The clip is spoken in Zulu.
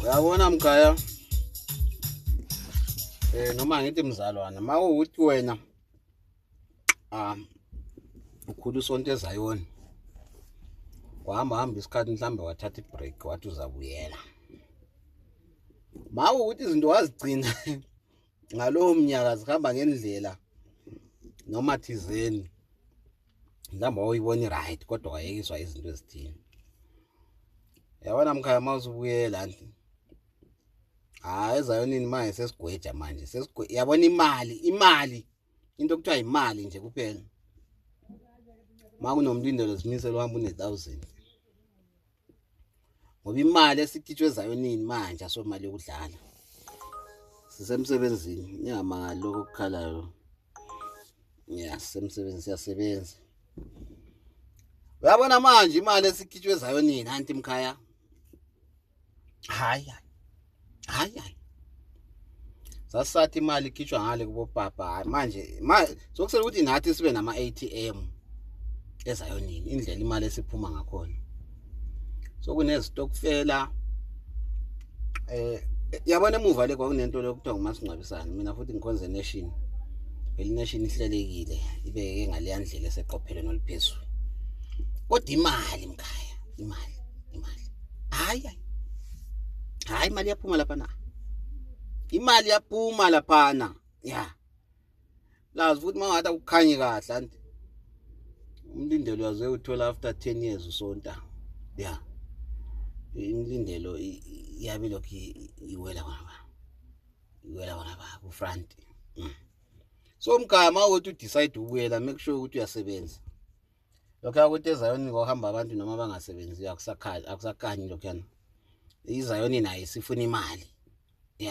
Uyabona mkhaya, noma ngithi mzalwana, mawukuthi wena ukhula usonto eZayoni, wahamba hamba isikhathi, mhlambe wathatha ibreak, wathi uzabuyela, mawukuthi izinto wazigcina ngalowo mnyaka zihamba ngendlela noma thizeni, mhlawumbe wawuyibona i-right, kodwa wayekiswa izinto ezithile. Yabona mkhaya, uma usubuyela nje, hayi, eZayonini manje sesigweja, manje yabona imali, into okuthiwa imali nje kuphela. Ma kunomlindelo, zimisele uhamba une-1000, ngoba imali esikhitshwe eZayonini manje asomali yokudlala. Sisemsebenzini, ningamangali lokho okukhalayo. Ya, sisemsebenzini, siyasebenza. Uyabona manje imali esikhitshwe eZayonini, anti mkhaya, hayi hayi hayi, sasathi imali ikhitshwa ngale kubopapa. Hayi, manje sokusele ukuthi nathi sibe nama-ATM eZayonini, indlela imali esiphuma ngakhona. So kunezitokfela, yabona emuva le kwakunento lokuthiwa ngumasingcwabisane. Mina futhi ngikhonze nation, phela ination ihlelekile, ibeke ngaleya ndlela eseqophelweni oluphezulu. Kodwa imali mkhaya, imali, imali, hayi hayi hayi, imali iyaphuma lapha na, imali iyaphuma laphana. Ya, lazi futhi mangathi akukhanyi kahle, anti umlindelo uyaze uthola after 10 years usonta. Ya, imilindelo iyabe lokhu iwela khona ba, iwela khona ba ku front. So mkhaya, mawukuthi udecide ukubuyela, make sure ukuthi uyasebenza. Lokho ukuthi eZayoni ngohamba abantu noma bangasebenzi, akusakhali, akusakanyi lokhuyana. IZayoni nayo isifuna imali.